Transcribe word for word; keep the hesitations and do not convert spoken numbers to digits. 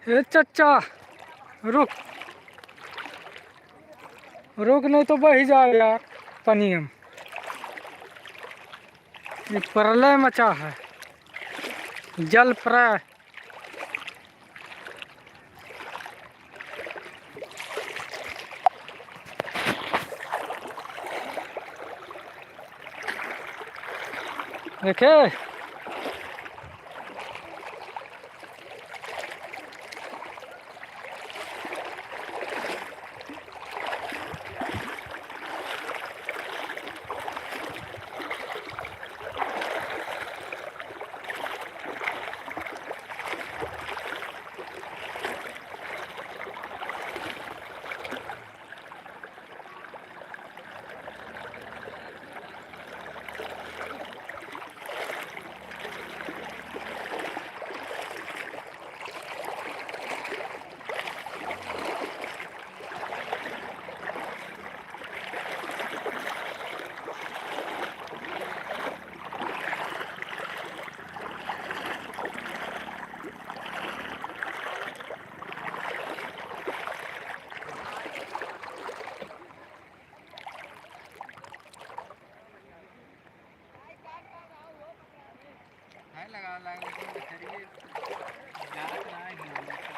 ए चच्चा, रुक, रुक, नहीं तो बही जाएगा पानी हम। ये प्रलय मचा है, जल प्रलय। देखे? है लगा, लगा, लेकिन बछरिए जात ना है।